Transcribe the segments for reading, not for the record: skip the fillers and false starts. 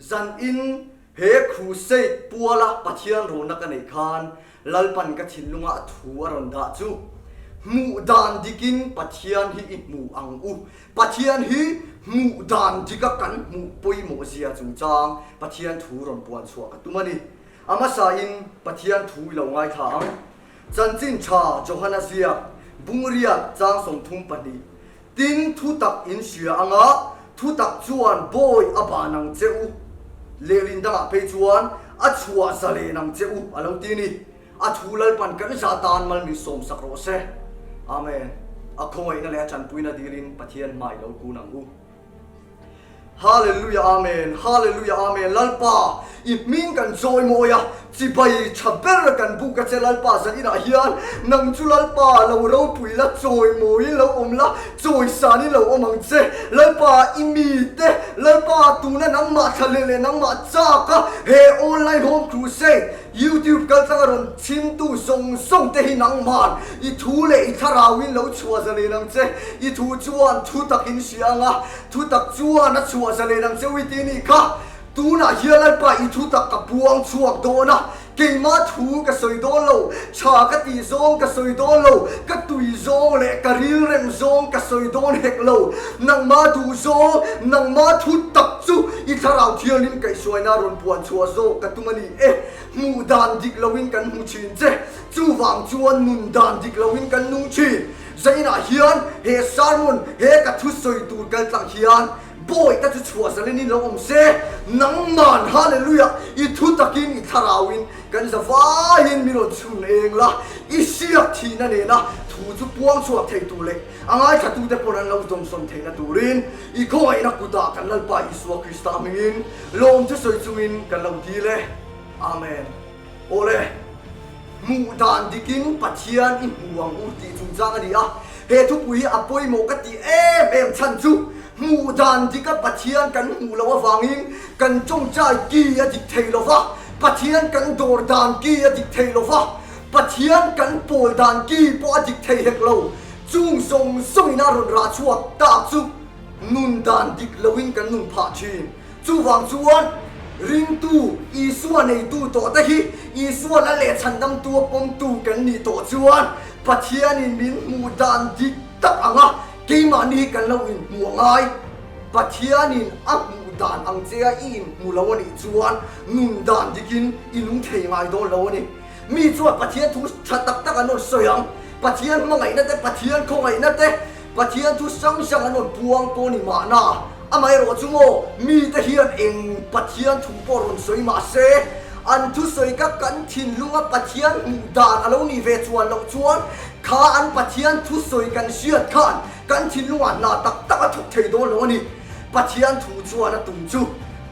Zan in he crusade puala Pathian rawhna ka neih khan Lalpan ka thinlunga a thu a rawn dah chu, Hmuh dan dikin Pathian hi i hmu ang u. Pathian hi hmuh dan dika kan hmuh pawimawh zia chungchang Pathian thu rawn puan chhuah ka tum a ni. A hmasain Pathian thu i lo ngaithla ang. Chanchin tha Johana ziak, Bungriat chang 32. Tin, thutak in hria anga, thutak chuan bawi a ban ang che u, lehlin dangah phei chuan a chhuah zalen ang che u a lo ti ni. A thu Lalpan kan za tan mal min sawmsak rawh se. Amen. A khawngaihna leh a tanpuina dilin Pathian hmai lo kun ang u. Hallelujah Amen Hallelujah Amen Lalpa i hming kan chawi mawi a chibai tha ber kan buk a che Lalpa zan inah hian nang chu Lalpa lo ropui la chawi mawiin lo awm la chawi sanin lo awm ang che Lalpa i mi te Lalpa tuna nangmah thla leh leh nangmah chak a he online home crusade YouTube kaltlanga rawn chhimtu zawng zawng te hi nangman i thu leh i thlarauin lo chhuah zalen ang che. I thu chuan thu takin hria ang a, thu tak chuan a chhuah zalen ang che u i ti nih kha. Tunah hian Lalpa i thu tak ka puang chhuak dawn a, keimah thu ka sawi dawn lo, tha ka tih zawng ka sawi dawn lo, ka tui zawng leh ka rilrem zawng ka sawi dawn hek lo. Nangmah duh zawng, nangmah thu tak chu i thlarau thianghlim kaihhruaina rawn puan chhuah zawk ka tum a ni. E, hmuh dan dik loin kan hmu thin che, chuvang chuan nun dan dik loin kan nung thin. Zainah hian he sermon, he ka thu sawi tur kal tlang hian bawi ka chu chhuah zalen in lo awm se, nangman Hallelujah i thu takin i thlarauin kan za vaiin min rawn chhun eng la, i hriak thihna nena thu chu puang chhuak thei tur leh a ngaithlatute pawn an lo dawmsawm theihna turin i khawngaihna kutah kan Lalpa Isua Krista hmingin Lawm chu sawi chungin kan lo dil e. Amen. Awle, hmuh dan dikin Pathian i hmu ang u tih chungchang a ni a. He thupui hi a pawimawh ka tih em em chhan chu hmuh dan dika Pathian kan hmuh loh avangin kan tawngtai ki a dik thei lo va, Pathian kan dawr dan ki a dik thei lo va, Pathian kan pawl dan ki pawh a dik thei hek lo. Chung zawng zawngin a rawn rah chhuak tak chu nun dan dik loin kan nun phah thin. Chuvang chuan ringtu Isua neitu tawh te hi Isua la leh chhandamtu a pawmtu kan nih tawh chuan Pathianin min hmuh dan dik tak anga keimahni hi kan lo inhmuh a ngai. Pathianin a hmuh dan ang che a i inhmu lo a nih chuan nun dan dikin i nung thei ngai dawn lo a ni. Mi chuan Pathian thu tha tak tak an rawn sawi ang. Pathian hmangaihna te, Pathian khawngaihna te, Pathian thu hrang hrang an rawn puang pawh ni mahna, amaherawh chu maw mite hian eng Pathian thu pawh rawn sawi mah se, an thusawi kha kan thinlunga Pathian hmuh dan a lo nih ve chuan loh chuan kha an Pathian thusawi kan hriat khan kan thinlungah hna tak tak a thawk thei dawn lo a ni. Pathian thu chuan a tum chu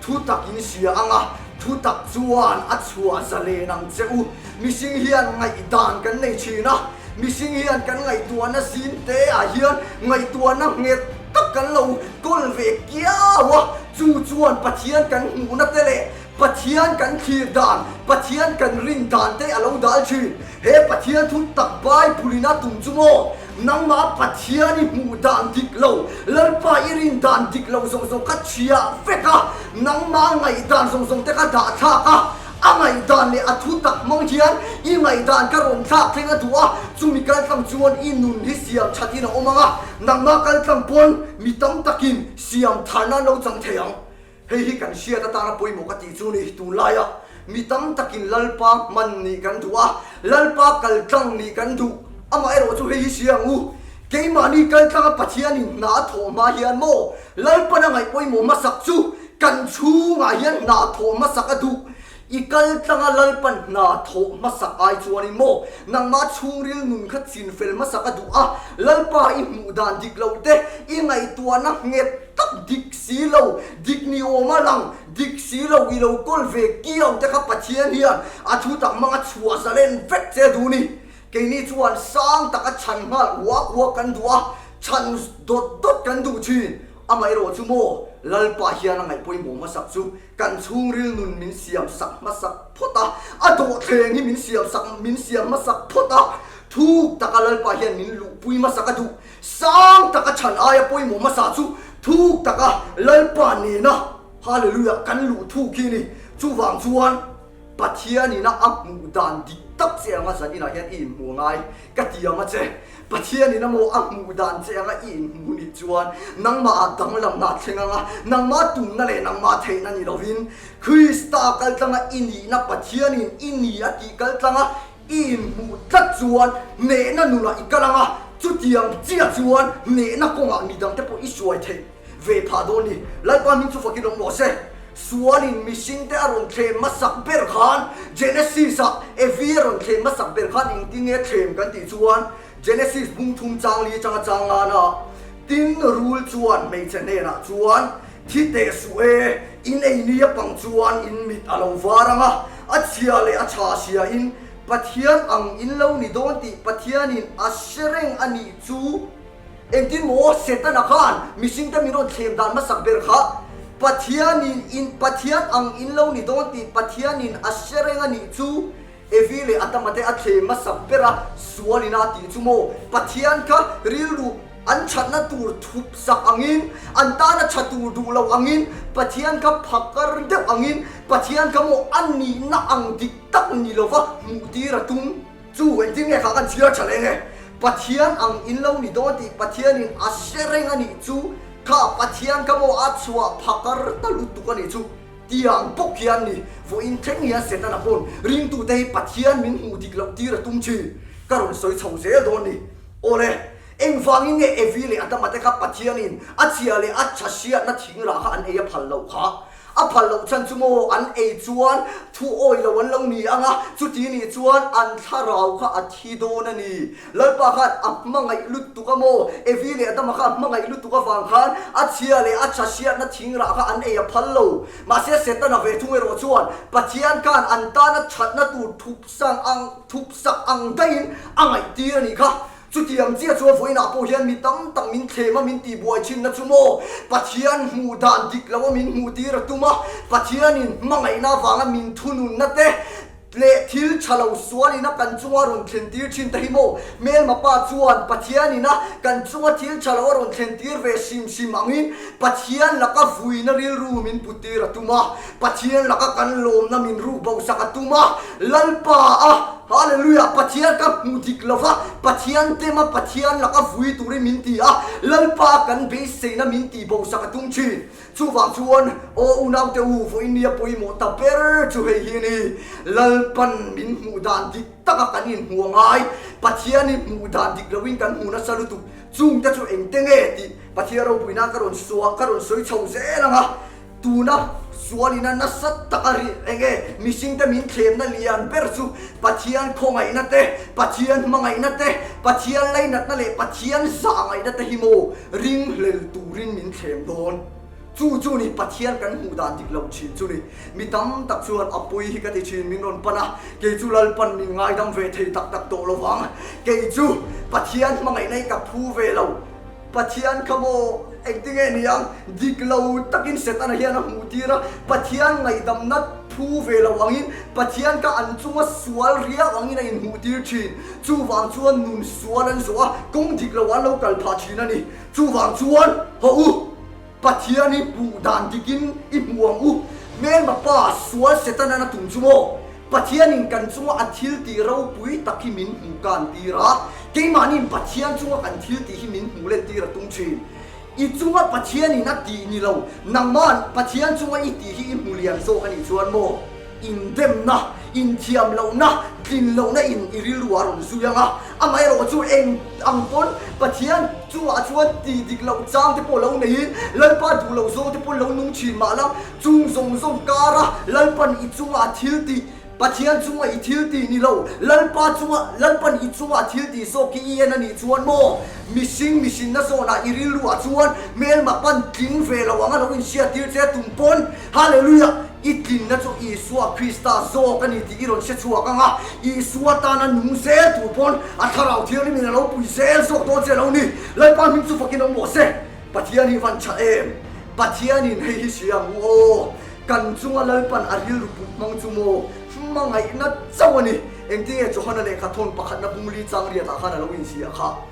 thu takin hria ang a, thu tak chuan a chhuah zalen ang che u. Mihring hian ngaihdan kan nei thin a. Mihring hian kan ngaihtuahna zim te ah hian ngaihtuahna nghet tak kan lo kawl ve kiau a, chu chuan Pathian kan hmuhna te leh Pathian kan thlir dan, Pathian kan rin dan te a lo dal thin. He Pathian thu tak Bible in a tum chu maw? Nangmah Pathian i hmuh dan dik lo, Lalpa i rin dan dik lo zawng zawng kha chhiah vek a, nangmah ngaihdan zawng zawng te kha dah thlak a, A ngaihdan leh a thu tak hmang hian i ngaihdan ka rawn thlak thleng a duh a, chumi kaltlang chuan i nun hi siam that in a awm ang a, nangmah kaltlang pawn mi tam takin siam tharna an lo chang thei ang. Hei hi kan hriat atana pawimawh ka tih chu ni, tunlaia mi tam takin Lalpa hman nih kan duh a, Lalpa kaltlang nih kan duh, amaherawh chu hei hi hria ang u, keimahni kaltlanga Pathianin hna a thawh hma hian maw Lalpan a ngaih pawimawh hmasak chu Kan chhungah hian hna thawh hmasak a duh. I kal tlanga Lalpan hna thawh hmasak ai chuanin maw nangmah chhungril nun kha chin fel hmasak a duh a, Lalpa i hmuh dan dik loh te, i ngaihtuahna nghet tak dik si lo, dik ni awm a lang, dik si lo i lo kawl ve kiau te kha Pathian hian a thu tak hmanga chhuah zalen vek che duh ni. Keini chuan sang taka chhan nghal uak uak kan duh a, chhan dawt dawt kan duh thin. Amaherawh chu maw, Lalpa hian a ngaih pawimawh hmasak chu kan chhungril nun min siam sak hmasak phawt a, a dawhthleng hi min siam sak min siam hmasak phawt a, thuk taka Lalpa hian min luhpui hmasak a duh. Sang taka chhan aia pawimawh hmasa chu thuk taka Lalpa nena. Hallelujah kan luh thuk hi ni. Chuvang chuan Pathian ina a hmuh dan dik tak che anga zan inah hian i inhmu ngai ka tiam a che. Pathian ina maw a hmuh dan che anga i inhmu nih chuan nangmah ah danglamna a thleng anga, nangmah tumna leh nangmah theihna ni lovin Krista kaltlanga i nihna Pathianin i ni a tih kaltlanga I inhmuh tlat chuan hnehna nunah i kal ang a, chutiang chiah chuan hnehna kawngah midangte pawh i suai theih ve phah dawn ni. Lalpa hming chu fakin awm rawh se. Sualin mihringte a rawn thlem hmasak ber khan Genesis-ah Evi a rawn thlem hmasak ber khan engtin nge thlem kan tih chuan Genesis bung thum chang li atanga chang ngana tin rul chuan hmeichhe hnenah chuan Thi teh suh e, in ei ni a pang chuan in mit a lo var ang a, a chhia leh a tha hria in Pathian ang in lo ni dawn tih Pathianin a hre reng a nih chu. Engtin maw Setana khan mihringte min rawn thlem dan hmasak ber kha Pathianin in Pathian ang in lo ni dawn tih Pathianin a hre reng a nih chu. Evi leh Adama te a thlem hmasak ber a, sual ina a tih chu maw? Pathian kha rilru an thatna tur thup sak angin, an tana tha tur duh lo angin, Pathian kha phakar deuh angin, Pathian kha maw a nihna ang dik tak ni lova hmuh tir a tum chu engtin nge kha kan chhiar tha leng e? Pathian ang in lo ni dawn tih Pathianin a hre reng a nih chu kha Pathian kha maw a chhuah phakar ta lutuk a nih chu. Tiang bawk hian ni, vawiin thleng hian Setana pawn ringtute hi Pathian min hmuh dik loh tir a tum thin. Ka rawn sawi chho zel dawn ni. Awle, engvangin nge Evi leh Adama te kha Pathianin a chhia leh a tha hriatna thing rah kha an ei a phal loh kha? A phal loh chhan chu maw an ei chuan thu awi lo an lo ni ang a, chuti nih chuan an thlarau kha a thi dawn a ni. Lalpa khan a hmangaih lutuk a maw? Evi leh Adama kha a hmangaih lutuk avang khan a chhia leh a tha hriatna thing rah kha an ei a phal lo. Mahse Setana ve thung erawh chuan Pathian khan an tana thatna tur thup sang ang thup sak ang daihin a ngaihtir a nih kha. Chutiang chiah chuan vawiinah pawh hian mi tam tak min thlem a min tihbuai thinna chu maw? Pathian hmuh dan dik lo a min hmuhtir a tum a, Pathianin hmangaihna avanga min thununna te, Leh thil tha lo sual ina kan chunga rawn thlen tir thin te hi maw? Hmelma pa chuan Pathian ina kan chunga thil tha lo a rawn thlen tir ve hrim hrim angin Pathian laka vuina rilru min put tir a tum a, Pathian laka kan lawmna min ruk bo sak a tum a, Lalpa a, Hallelujah, Pathian ka hmu dik lo va, Pathian tema Pathian laka vui turin min ti a, Lalpa a kan beiseina min tih bo sak a tum thin. Chuvang chuan, aw unaute u, vawinia pawimawh ta ber chu hei hi a ni, Lalpan min hmuh dan dik taka kan inhmuh a ngai, Pathianin hmuh dan dik loin kan hmu nasa lutuk, chungte chu engte nge tih Pathian ropuina ka rawn suah, ka rawn sawi chho zel ang a, tuna sualina nasa taka ri enge mihringte min thlemna lian ber chu Pathian khawngaihna te, Pathian hmangaihna te, Pathian lainatna leh Pathian zahngaihna te hi maw ringhlel turin min thlem dawn. Chu chu ni Pathian kan hmuh dan dik loh thin chu ni. Mi tam tak chuan a pui hi ka ti thin min rawn pan a, kei chu Lalpan min ngaidam ve thei tak tak tawh lo vang. Kei chu Pathian hmangaihna hi ka phu ve lo. Pathian kha maw engtin nge ni ang? Dik lo takin Setana hian a hmuh tir a, Pathian ngaihdamna phu ve lo angin Pathian kha an chunga sual riau angin a inhmuh tir thin. Chuvang chuan nun sual an zawh a, kawng dik lo an lo kal phah thin a ni. Chuvang chuan, Haw u, Pathian i hmuh dan dikin i hmu ang u. Hmelma pa sual Setana'n a tum chu maw? Pathianin kan chunga a thil tih ropui tak hi min hmuh kan tir a, keimahniin Pathian chunga kan thil tih hi min hmuh len tir a tum thin. I chunga Pathianin a tih ni lo, nangma'n Pathian chunga i tih hi i hmu lian zawk a nih chuan maw? Indemna, inthiam lohna, tlin lohna in i rilru a rawn zui ang a, amaherawh chu eng ang pawn Pathian chungah chuan tih dik loh chang te pawh lo neiin Lalpa duh loh zawng te pawn lo nung thin mah la, chung zawng zawng kara Lalpan i chunga thil tih, Pathian chunga i thil tih ni lo, Lalpa chunga Lalpan i chunga thil tih zawk hi i en a nih chuan maw? Mihring mihrinna zawnah i rilruah chuan hmelma pan tling ve lo ang a lo inhriattir che tum pawn Hallelujah! I tlinna chu Isua Krista zawk a ni tih i rawn hre chhuak ang a, Isua tana nung zel tur pawn a Thlarau Thianghlimin a lo pui zel zawk dawn che lo ni. Lalpa hming chu fakin awm rawh se. Pathian hi van tha em? Pathianin hei hi hria ang u aw. Kan chunga Lalpan a rilru put hmang chu maw hmangaihna chauh a ni. Engtinge Johana lehkha thawn pakhatna bungli chang riatah khan a lo inziah kha?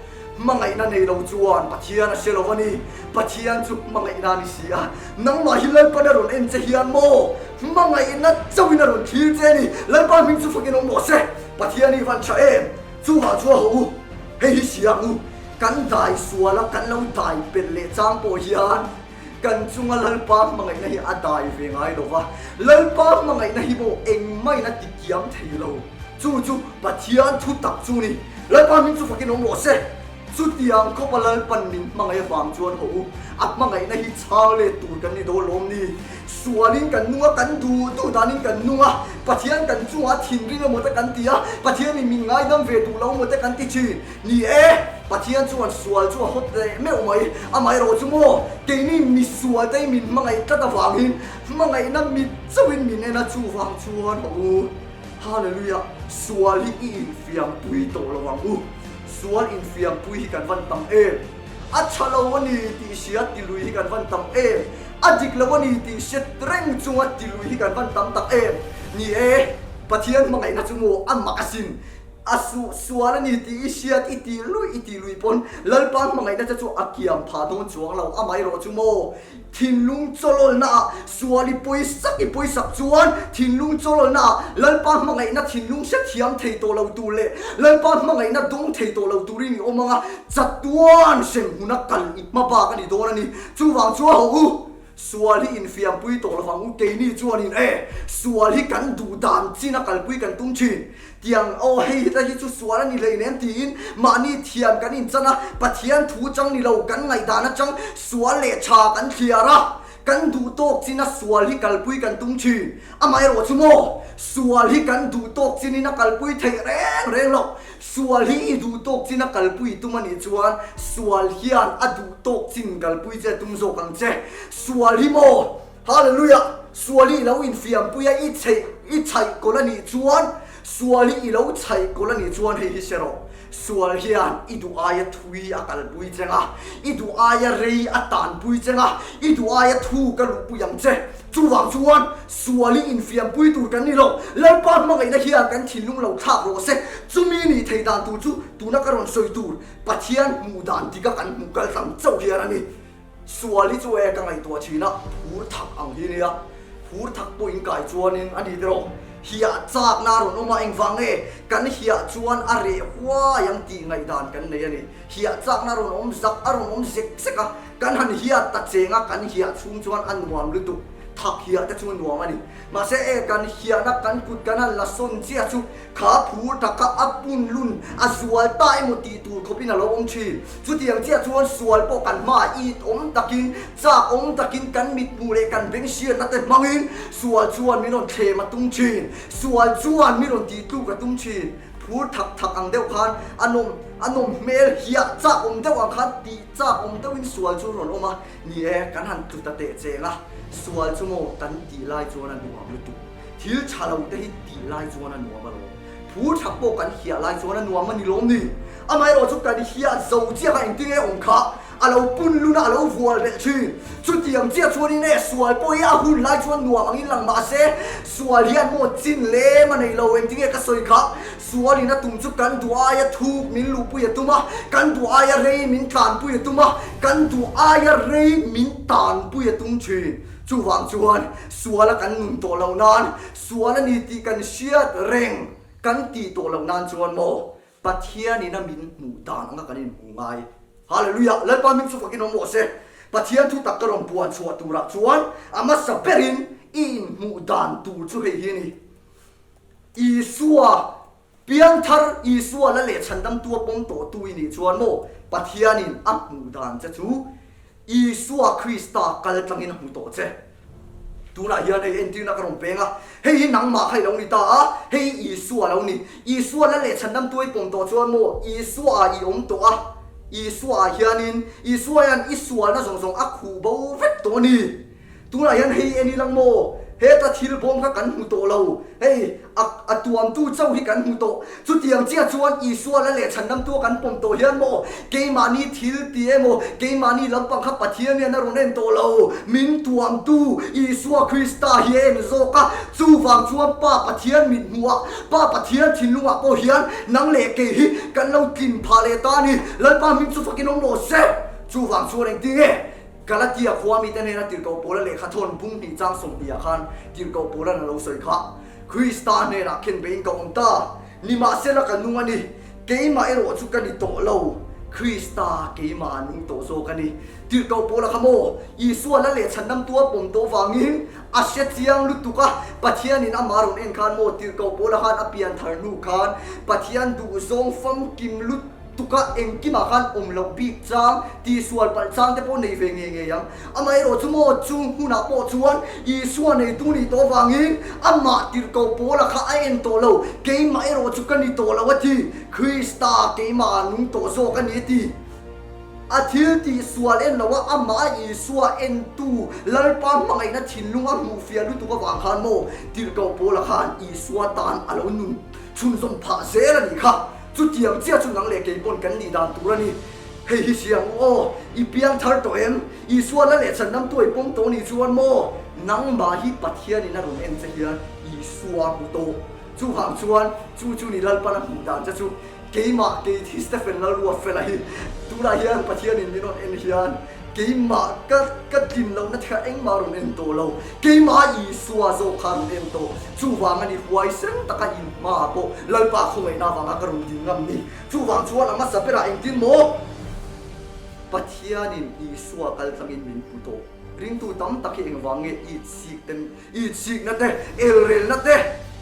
Hmangaihna nei lo chuan Pathian a hre lo a ni. Pathian chu hmangaihna a ni si a. Nangmah hi Lalpan a rawn en che hian maw? Hmangaihna chauhin a rawn thlir che a ni. Lalpa hming chu fakin awm rawh se. Pathian hi van tha em? Chuvah chu a haw u. Hei hi hria ang u. Kan dai sual a, kan lo dai pelh leh chang pawh hian kan chunga Lalpa hmangaihna hi a dai ve ngai lo va. Lalpa hmangaihna hi maw engmahin a tikiam thei lo. Chu chu Pathian thu tak chu ni. Lalpa hming chu fakin awm rawh se. Chutiang khawpa Lalpan min hmangaih avang chuan haw u, a hmangaihna hi chhang let tur kan ni dawn lawm ni? Sualin kan nung a, kan duh duh danin kan nung a, Pathian kan chungah thinrim emaw te kan ti a, Pathianin min ngaidam ve duh lo emaw te kan ti thin. Ni e, Pathian chuan sual chu a hawt leh meuh mai. Amaherawh chu maw, keini misual te hi min hmangaih tlat avangin hmangaihna mit chauhin min en a, chuvang chuan haw u. Hallelujah! Sual hi i infiampui tawh lo ang u. Sual infiampui hi kan van tam em? A tha lo a ni tih hria tilui hi kan van tam em? A dik lo a ni tih hre reng chunga tilui hi kan van tam tak em? Ni e, Pathian hmangaihna chu maw a mak asin. A su sual a ni tih i hriat i tih luih i tih luih pawn Lalpa hmangaihna che chu a kiam phah dawn chuang lo. Amaherawh chu maw thinlung chawlawlna ah sual i pawisak i pawisak chuan thinlung chawlawlna ah Lalpa hmangaihna thinlung hrethiam thei tawh lo tur leh Lalpa hmangaihna dawng thei tawh lo turin i awm ang a, chatuan hremhmuna kal i hma bak a ni dawn a ni. Chuvang chu a hawh u. Sual hi infiampui tawh lovang u, keini chuanin e, sual hi kan duh dan chin a kalpui kan tum thin. Tiang, aw hei heta hi chu sual a ni hleinem tiin mahni thiam kan inchan a, Pathian thu chang ni lo kan ngaihdan atang sual leh tha kan thliar a, kan duh tawk chin a sual hi kalpui kan tum thin. Amaherawh chu maw, sual hi kan duh tawk chinin a kalpui theih reng reng loh. Sual hi i duh tawk chin a kalpui i tum a nih chuan sual hian a duh tawk chin kalpui che a tum zawk ang che. Sual hi maw? Hallelujah! Sual hi i lo infiampui a, i chheih, i chhaih kawlh a nih chuan, sual hi i lo chhaih kawlh a nih chuan hei hi hre rawh. Sual hian i duh aia thui a kalpui cheng a, i duh aia rei a tanpui cheng a, i duh aia thu ka luhpui ang che. Chuvang chuan sual hi infiampui tur kan ni lo. Lalpa hmangaihna hian kan thinlung lo thlak rawh se. Chumi nih thei dan tur chu tuna ka rawn sawi tur Pathian hmuh dan tika kan hmuh kal tlang chauh hian a ni. Sual hi chu e ka ngaihtuah thin a, phur thak ang hi nia. Phur thak pawh in kai chuanin a ni tiraw. Hiah chakna a rawn awm a, engvang nge kan hiah chuan a reh huai ang tih ngaihdan kan nei a ni. Hiah chakna a rawn awm zak a rawn awm zek zek a, kan han hiat ta cheng a, kan hiah chhung chuan a nuam lutuk. Thak hiah te chu nuam a ni. Mahse e kan hiahna kan kut kan han la sawn chiah chu kha phur taka a pun lun a zual ta emaw tih tur khawpin a lo awm thin. Chutiang chiah chuan sual pawh kan hmaah it awm takin, chak awm takin kan mithmuh leh kan beng hriatna te hmangin sual chuan min rawn thlem a tum thin. Sual chuan min rawn tih tluk a tum thin. Phur thak thak ang deuh khan a nawm a nawm hmel hiah chak awm deuh ang khan tih chak awm deuhin sual chu rawn awm a. Ni e, kan han tlu ta teh cheng a, sual chu maw kan tih lai chuan a nuam lutuk. Thil tha lo te hi tih lai chuan a nuam alawm. Phur thak pawh kan hiah lai chuan a nuam a ni lawm ni? Amaherawh chu kan hiah zo chiah kha engtin nge awm kha a lo pun lun a, a lo vual belh thin. Chutiang chiah chuanin e, sual pawh hi a hun lai chuan nuam angin lang mahse, sual hian maw chin lem a nei lo, engtin nge ka sawi kha? Sualin a tum chu kan duh aia thuk min luhpui a tum a, kan duh aia rei min tlanpui a tum a, kan duh aia rei min tanpui a tum thin. Chuvang chuan suala kan nun tawh loh nan, sual a ni tih kan hriat reng kan tih tawh loh nan chuan maw Pathianin a min hmuh dan anga kan inhmu ngai. Hallelujah! Lalpa hming chu fakin awm rawh se. Pathian thu tak ka rawn puan chhuah turah chuan a hmasa berin i inhmuh dan tur chu hei hi a ni. Isua, piangthar Isua la leh chhandamtu a pawm tawhtu i nih chuan maw Pathianin a hmuh dan che chu Isua Krista kal tlangin a hmu tawh che. Tunah hian hei entirna ka rawn peng a, hei hi nangmah kha i lo ni ta a, hei hi Isua a lo ni. Isua la leh chhandamtu i pawm tawh chuan maw Isua ah i awm tawh a, Isua ah hianin Isua hian i sualna zawng zawng a khuh bo vek tawh a ni. Tunah hian hei en ilang maw? Heta thil bawm kha kan hmu tawh lo, hei a a tuamtu chauh hi kan hmu tawh. Chutiang chiah chuan Isua la leh chhandamtua kan pawm tawh hian maw keimahni thil ti emaw keimahni lampang kha Pathian hian a rawn en tawh lo. Min tuamtu Isua Krista hi a en zawk a, chuvang chuan Pa Pathian mit hmuhah, Pa Pathian thinlungah pawh hian nang leh kei hi kan lo tlin phah leh ta a ni. Lalpa hming chu fakin awm rawh se. Chuvang chuan engtinge? Galatia khua mite hnena tirhkoh Paula lehkha thawn bung hnih chang 20 ah khan tirhkoh Paula'n a lo sawi kha, Krista hnenah khen beiin ka awm ta, nimahsela ka nung a ni, keimah erawh chu ka ni tawh lo, Krista keimah a nung tawh zawk a ni. Tirhkoh Paula kha maw Isua la leh chhandamtu a pawm tawh vangin a hre chiang lutuk a, Pathianin amah rawn en khan maw tirhkoh Paula khan a pian thar hnu khan Pathian duhzawng famkim lutuk Tukah engkimah khan awm loh bik chang, tihsual palh chang te pawh nei ve ngei ngei ang. Amaherawh chu maw, chung hunah pawh chuan Isua neitu nih tawh avangin amah tirhkoh Paula kha a en tawh lo, keimah erawh chu ka ni tawh lo a ti, Krista keimah ah nung tawh zawk a ni a ti. A thil tihsual en loha amah Isua entu Lalpa hmangaihna thinlung a hmuhfiah lutuk avang khan maw, tirhkoh Paula khan Isua tan a lo nun chhunzawm phah zel a nih kha. Chutiang chiah chu nang leh kei pawn kan nih dan tur a ni. Hei hi siang u aw, i piang thar tawh em? Isua la leh chhan nam tuai pawm tawh nih chuan maw? Nangmah hi Pathianin a rawn en che hian Isua hmu tawh. Chuvang chuan chu chu ni Lalpan a hmuh dan che chu keimah kei hi Stephen Lalruatfela hi tunah hian Pathianin min rawn en hian Keimah ka ka tlin lohna te kha engmah rawn en tawh lo, keimah Isua zawk kha rawn en tawh. Chuvang a ni huaisen taka in hmaah pawh Lalpa khawngaihna avanga ka rawn ding ngam ni. Chuvang chuan a hmasa berah engtin maw Pathianin Isua kal tlangin min hmu tawh. Ringtu tam tak hi engvang nge it sik te it sikna te, elrelna te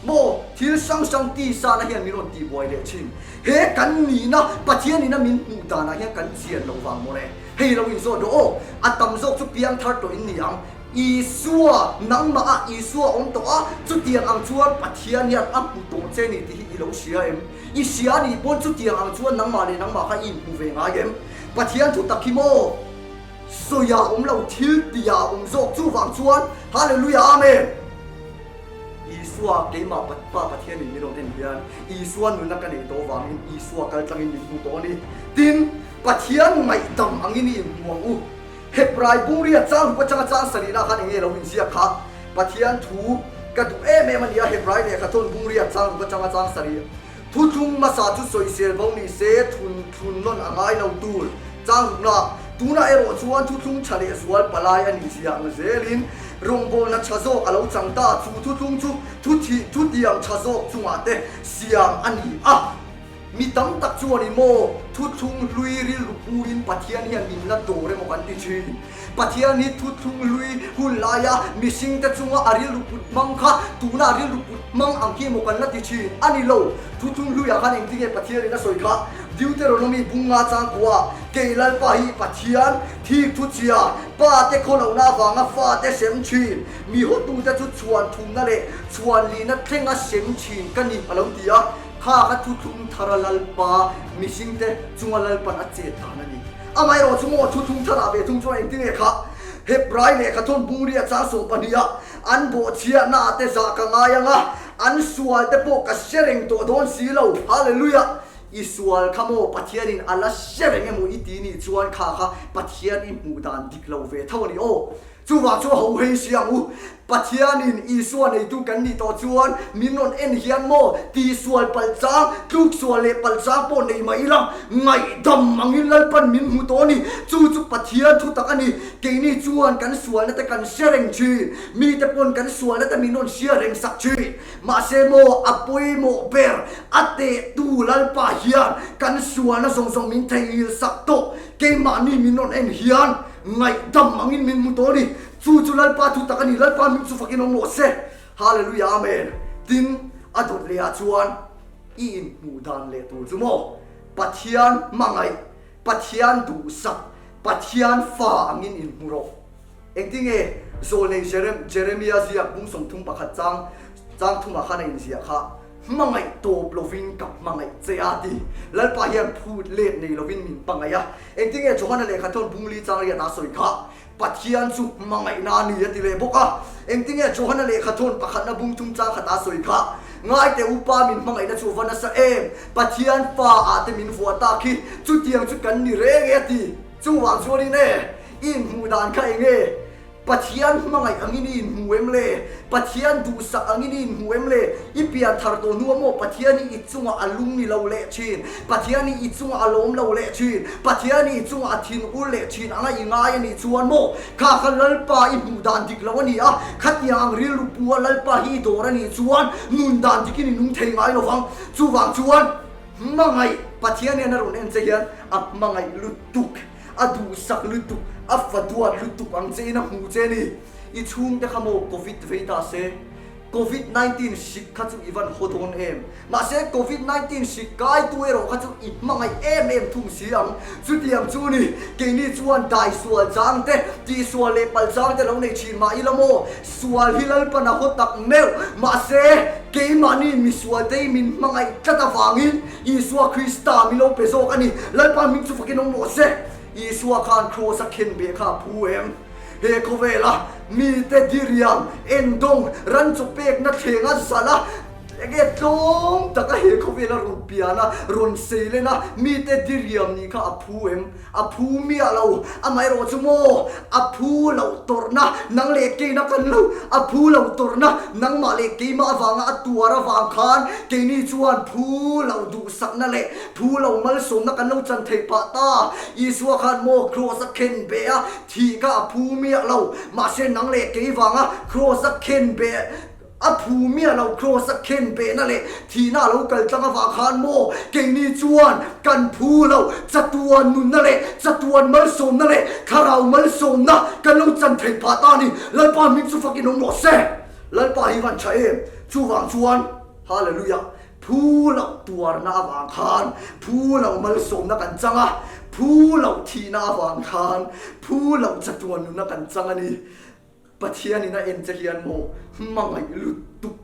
maw thil hrang hrang tisa na hian min rawn tihbuai leh thin. He kan nihna Pathianin a min hmuh danah hian kan chian loh vang maw le. Hei lo inzawt rawh aw, a tam zawk chu piang thar tawh in ni ang. Isua, nangmah ah Isua awm tawh a, chutiang ang chuan Pathian hian a hmu tawh che ni tih hi i lo hria em? I hria nih pawn chutiang ang chuan nangmah leh nangmah kha i inhmu ve ngai em? Pathian thu tak hi maw? Sawi ah awm lo, thil tih ah awm zawk, chuvang chuan Hallelujah Amen! Isua, keimah Pa Pathianin min rawn en hian Isua nunna ka neih tawh vangin Isua kal tlangin min hmu tawh a ni. Tin, Pathian ngaihdam angin i inhmu ang u. Hebrai bungria chang ruk atanga chang sarihna khan enge lo inziak kha? Pathian thu ka duh em em a nia Hebrai lehkha thawn bungria chang ruk atanga chang sarih. Thuthlung hmasa chu sawisel bo ni se thun thlun nawn a ngai lo tur. Chang rukna, Tunah erawh chuan thuthlung tha leh zual palai a nih zia ang zelin rawngbawlna tha zawk a lo chang ta. Chu thuthlung chu thuthih thutiang tha zawk chungah te siam a ni a. Mi tam tak chuan i maw thuthlung hlui rilru puin Pathian hian min la dawr emaw kan ti thin. Pathian hi thuthlung hlui hun laia mihringte chunga a rilru put hmang kha tuna a rilru put hmang ang khi emaw kan la ti thin a ni lo. Thuthlung hluiah khan engtinge Pathianin a sawi kha? Deuteronomy bunga changkua, Kei Lalpa hi Pathian, thik thuchhia, pa te khawlohna avanga fa te hrem thin, mi hotute chu chhuan thumna leh chhuan lihna thlenga hrem thin ka ni a lo ti a. Kha kha thuthlung thara Lalpa mihringte chunga Lalpan a chet dan a ni. Amaherawh chu maw thuthlung tharah ve thung chuan engtinge kha Hebrai lehkha thawn bungria chang 12 ah an bawhchhiahna ah te zah ka ngai ang a, an sual te pawh ka hre reng tawh dawn si lo. Hallelujah! I sual kha maw Pathianin a la hre reng emaw i ti nih chuan kha kha Pathian i hmuh dan dik lo ve tho a ni aw. Chuvang chu ho hei si ang u. Pathianin Isua neitu kan nih tawh chuan min rawn en hian maw tihsual palh chang, tluksual leh palh chang pawh nei mah ila ngaihdam angin Lalpan min hmu tawh a ni. Chu chu Pathian thu tak a ni. Keini chuan kan sualna te kan hre reng thin. Mite pawn kan sualna te min rawn hria reng sak thin. Mahse maw a pawimawh ber a tehtu Lalpa hian kan sualna zawng zawng min theihnghilh sak tawh. Keimahni min rawn en hian Ngaihdam angin min hmu tawh a ni. Chu chu Lalpa thu tak a ni. Lalpa hming chu fakin awm rawh se. Hallelujah Amen. Tin, a dawt leh ah chuan i inhmuh dan leh tur chu maw? Pathian hmangaih, Pathian duhsak, Pathian fa angin inhmu rawh. Engtinge Zawlnei Jeremia ziak bung 31 chang chang thumah khan a inziah kha? Hmangaih tawp lovin ka hmangaih che a ti. Lalpa hian phut let nei lovin min hmangaih a. Engtinge Johana lehkha thawn bungli chang riat a sawi kha? Pathian chu hmangaihna a ni a ti leh bawk a. Engtinge Johana lehkha thawn pakhatna bung thum chang khat a sawi kha? Ngaite upa min hmangaihna chu va nasa em? Pathian fa ah te min vuah tak hi chutiang chu kan ni reng e a ti. Chuvang chuanin e, i inhmuh dan kha enge? Pathian hmangaih angin i inhmu em le? Pathian duhsak angin i inhmu em le? I pian thar tawh hnu a maw Pathian hi i chungah a lung ni lo leh thin? Pathian hi i chungah a lawm lo leh thin? Pathian hi i chungah a thin ur leh thin anga i ngai a nih chuan maw kha kha Lalpa i hmuh dan dik lo a ni a, khatiang ang rilru pu a Lalpa hi i dawr a nih chuan nun dan dikin i nung thei ngai lo vang. Chuvang chuan hmangaih Pathian hian a rawn en che hian a hmangaih lutuk. A duhsak lutuk, a fa duat lutuk ang che in a hmu che ni. I chhungte kha maw Covid vei ta se? Covid 19 hrik kha chu i van haw dawn em? Mahse Covid 19 hrik kaitu erawh kha chu i hmangaih em em thung si ang. Chutiang chu ni, keini chuan dai sual chang te, tihsual leh palh chang te lo nei thin mah ila maw? Sual hi Lalpan a haw tak meuh. Mahse keimahni misual te hi min hmangaih tlat avangin Isua Krista min lo pe zawk a ni. Lalpa hming chu fakin awm rawh se. Isua khan Kraws a khen beh kha a phu em? He khawvela mite diriam, endawng, ran chaw pekna thleng a zalh a, enge tlawm taka he khawvela rawn pian a, rawn seilen a, mite diriam nih kha a phu em? A phu miah lo, amaherawh chu maw a phu loh tawrhna nang leh keina kan lo, a phu loh tawrhna nangmah leh keimah avanga a tuar avang khan keini chuan phu loh duhsakna leh phu loh malsawmna kan lo chan theih pah ta. Isua khan maw kraws a khen beh a, thih kha a phu miah lo, mahse nang leh kei vanga kraws a khen beh, A phu miah lo Kraws a khen behna leh thihna a lo kal tlang avang khan maw keini chuan kan phu lo chatuan nunna leh chatuan malsawmna leh thlarau malsawmna kan lo chan theih phah ta a ni. Lalpa hming chu fakin awm rawh se. Lalpa hi van tha em? Chuvang chuan Hallelujah phu loh tuarna avang khan phu loh malsawmna kan chang a, phu loh thihna avang khan phu loh chatuan nunna kan chang a ni. Pathianin a en che hian maw hmangaih lutuk,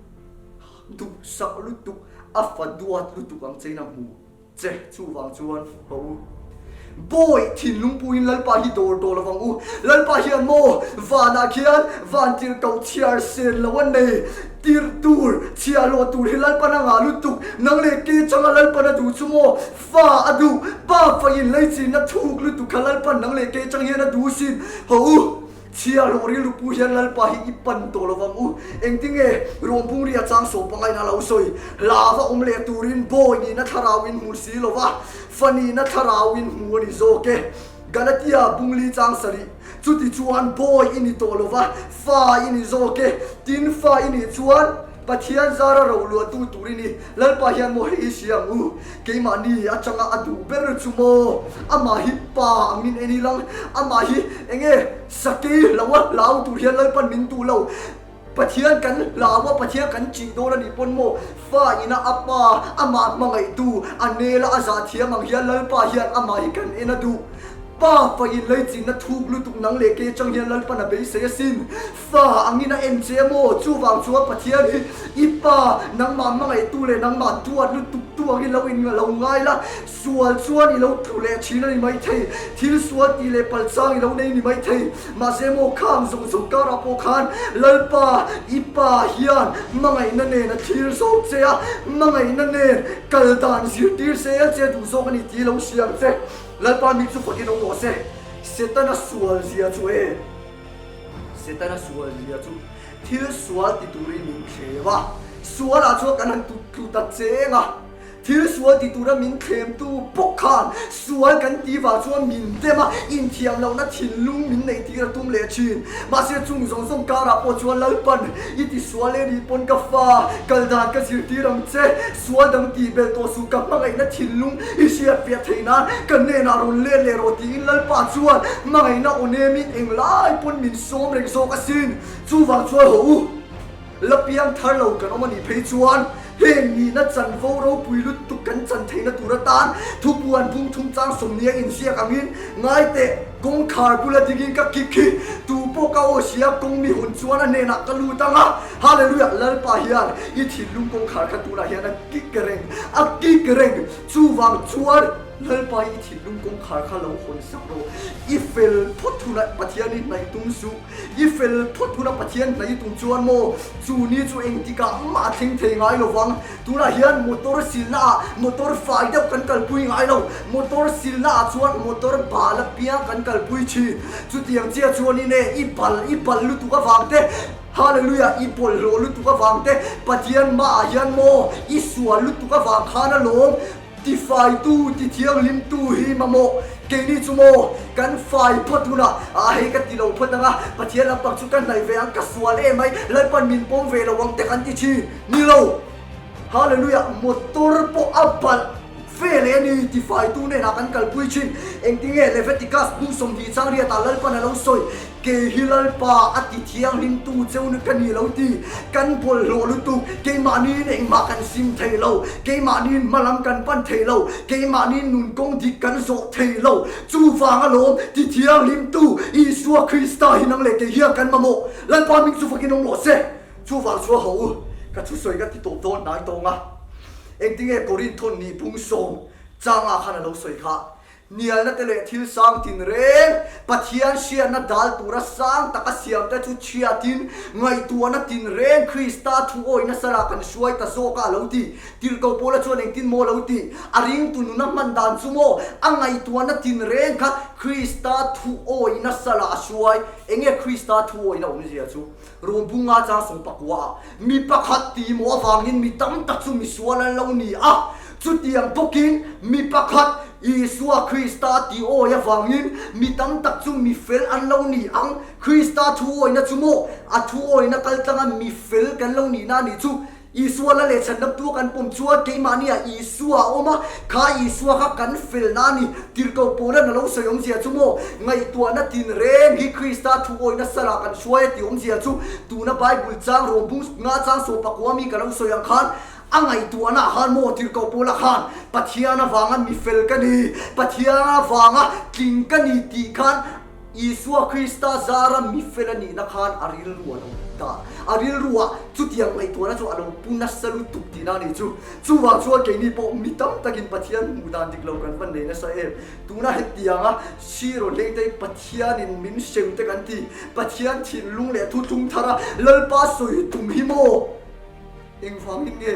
duhsak lutuk, a fa duat lutuk ang chein a hmu che. Chuvang chuan haw u. Bawi thinlung puiin Lalpa hi dawr tawh lovang u. Lalpa hian maw vanah khian van tirhkoh chhiar sen lo a nei. Tirh tur, chhiah lawh tur hi Lalpan a ngah lutuk. Nang leh ke changa Lalpan a duh chu maw fa a duh. Pa fain leichinna thuk lutuk kha Lalpan nang leh ke chang hian a duh sin. Haw u. Chhiahhlawh rilru pu hian Lalpa hi i pan tawh lo vang u. Engtinge Rawmpung ria chang sawm pangaina lo sawi? Hla va awm leh turin bawi nihna thlarau in hmu si lo va, fa nihna thlarau in hmu a ni zawk e. Galatia bungli chang sarih, Chuti chuan bawi i ni tawh lo va, fa i ni zawk e. Tin, fa i nih chuan Pathian zara roluahtu tur i ni. Lalpa hian maw hei hi hria ang u, keimahni atanga a duh ber chu maw? Amah hi pa angin en ilang, amah hi enge sakei hlo a hlau tur hian Lalpan min duh lo. Pathian kan hlau a, Pathian kan chih dawn a nih pawn maw fa ina a pa amah hmangaihtu a nela a zah thiam ang hian Lalpa hian amah hi kan en a duh. Pa fain leichinna thuk lutuk nang leh ke atang hian Lalpan a beisei asin. Fa angin a en che maw? Chuvang chuan Pathian hi i pa, nangmah hmangaihtu leh nangmah duat lutuktu angin lo in lo ngai la, sual chuan i lo tlu leh thin a ni maithei, thil sual tih leh pal chang i lo nei ni maithei. Mahse maw khang zawng zawng karah pawh khan Lalpa i pa hian hmangaihna nen a thlir zawk che a, hmangaihna nen kal dan zirtir zel che duh zawk a ni tih lo hria ang che. Lalpa mi chu fakin awm rawh se, Setana sual zia chu e. Setana sual zia chu thil sual ti turin min thlem a, sualah chuan kan han tut tlu ta cheng a. Thil sual ti tura min thlemtu bawk khan sual kan tih vang chuan min dem a, inthiam lohna thinlung min neih tir a tum leh thin. Mahse chung zawng zawng karah pawh chuan Lalpan i ti sual e nih pawn ka fa kal dan ka zirtir ang che, sual dang tih belh tawh suh ka hmangaihna thinlung i hriat fiah theih nan ka hnenah rawn let leh rawh tiin Lalpa chuan hmangaihna aw nemin englai pawn min sawm reng zawk asin. Chuvang chuan haw u, la piang thar lo kan awm a nih phei chuan heng nihna chanvo ropui lutuk kan chan theihna tur atan thupuan bung thum chang sawmnia inziak angin ngai teh kawngkhar bula dingin ka kik hi tu pawh ka aw sia kawng mi hawn chuan a hnenah ka lut ang a. Hallelujah! Lalpa hian i thinlung kawngkhar kha tunah hian a kik reng, a kik reng. Chuvang chuan. Lalpa i thinlung kawngkhar kha lo hawn sak rawh. I fel phawt hunah Pathian i hnaih tum suh. I fel phawt hunah Pathian hnaih i tum chuan maw chu ni chu engtikah mah a thleng thei ngai lo vang. Tunah hian motor silna ah motor fai deuh kan kalpui ngai lo. Motor silna ah chuan motor bal apiang kan kalpui thin. Chutiang chiah chuanin e i bal i bal lutuk avang te, Hallelujah i bawlhhlawh lutuk avang te, Pathian hmaah hian maw i sual lutuk avang khan alawm. Tifaitu, tithianghlimtu hi mamawh keini chu maw kan fai phawt hunah ah hei ka ti lo phawt ang a, Pathian lampang chu ka hnaih ve ang, ka sual em mai, Lalpan min pawm ve lo ang te kan ti thin. Ni lo! Hallelujah! Motor pawh a balh ve leh a ni, tifaitu hnenah kan kalpui thin. Engtinge Leviticus bung 20 chang riatah Lalpan a lo sawi? Kei hi Lalpa a ti thianghlimtu cheu ka ni lo ti kan bawlhhlawh lutuk, keimahniin engmah kan sim thei lo, keimahniin hmalam kan pan thei lo, keimahniin nun kawng dik kan zawh thei lo. Chuvang alawm ti thianghlimtu Isua Krista hi nang leh kei hian kan mamawh. Lalpa hming chu fakin awm rawh se. Chuvang chu a ho u, ka thusawi ka ti tawp dawn hnai tawng a. Engtinge Korinthon nih bung sawm changah khan a lo sawi kha? Hnialna te leh thil sang tinreng, Pathian hriatna dal tura sang taka siamte chu chhiatin, ngaihtuahna tinreng Krista thu awihna salah kan hruai ta zawk a a lo ti. Tirhkoh Paula chuan engtin maw a lo ti? A ringtu nuna hman dan chu maw a ngaihtuahna tinreng kha Krista thu awihna salah a hruai? Enge Krista thu awihna awmzia chu? Rom bunga chang sawmpakua ah mi pakhat tih maw avangin mi tam tak chu misual an lo ni a. Chutiang bawkin mi pakhat, Isua Krista tih awi avangin mi tam tak chu mi fel an lo ni ang. Krista thu awina chu maw? A thu awina kal tlanga mi fel kan lo nihna a nih chu. Isua la leh chhandamtu a kan pawm chuan keimahniah Isua a awm a, kha Isua kha kan felna a ni. Tirhkoh Paula'n a lo sawi awmzia chu maw? Ngaihtuahna tinreng hi Krista thu awina salah kan hruai a tih awmzia chu tuna Bible chang rawmbung nga chang sawmpakua mi ka lo sawi ang khan A ngaihtuahna ah khan maw tirhkoh Paula khan Pathian avanga mi fel ka ni, Pathian avanga tling ka ni tih khan Isua Krista zara mi fel a nihna khan a rilru a lo dah. A rilruah chutiang ngaihtuahna chu a lo pu nasa lutuk tihna a nih chu. Chuvang chuan keini pawh mi tam takin Pathian hmuh dan dik lo kan van nei nasa em. Tuna hetianga sir rawn hleng te hi Pathianin min hrem te kan ti. Pathian thinlung leh thuthlung thara Lalpa sawi tum hi maw? Engvangin nge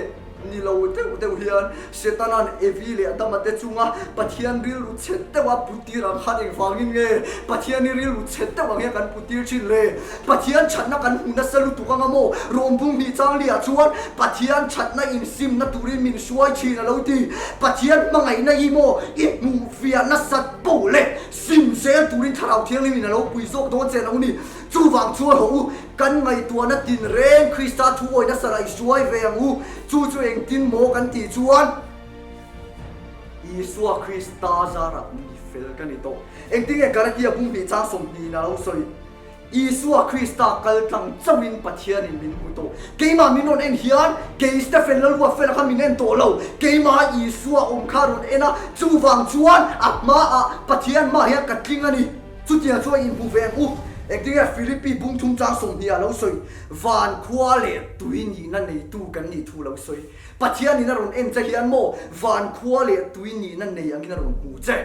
ni lo deuh deuh hian Setana'n Evi leh Adama te chunga Pathian rilru chhe deuh a putir ang khan engvangin nge Pathian i rilru chhe deuh ang hian kan putir thin le? Pathian thatna kan hmu nasa lutuk anga maw? Rawmbung hnih changliah chuan Pathian thatna insimna turin min hruai thin a lo ti. Pathian hmangaihna i maw i hmuh fiah nasat poh leh sim zel turin Thlarau Thianghlim in a lo pui zawk dawn che lo ni. Chuvang chuan hawh u, kan ngaihtuahna tinreng Krista thu awihna sarah i hruai ve ang u. Chu chu engtin maw kan tih chuan Isua Krista zarah mi fel ka ni tawh. Engtin nge Galatia bung hnih chang 20 in a lo sawi? Isua Krista kal tlang chauhin Pathianin min hmu tawh. Keimah min rawn en hian kei Stephen Lalruat fela kha min en tawh lo. Keimah Isua awm kha rawn en a, chuvang chuan a hmaah Pathian hmaah hian ka tling a ni. Chutiang chuan inhmu ve ang u. Engtinge Philippi bung thum chang 20 ah lo sawi, Van khua leh tui nihna neitu kan nih thu lo sawi. Pathianin a rawn en che hian maw van khua leh tui nihna nei angin a rawn hmu che.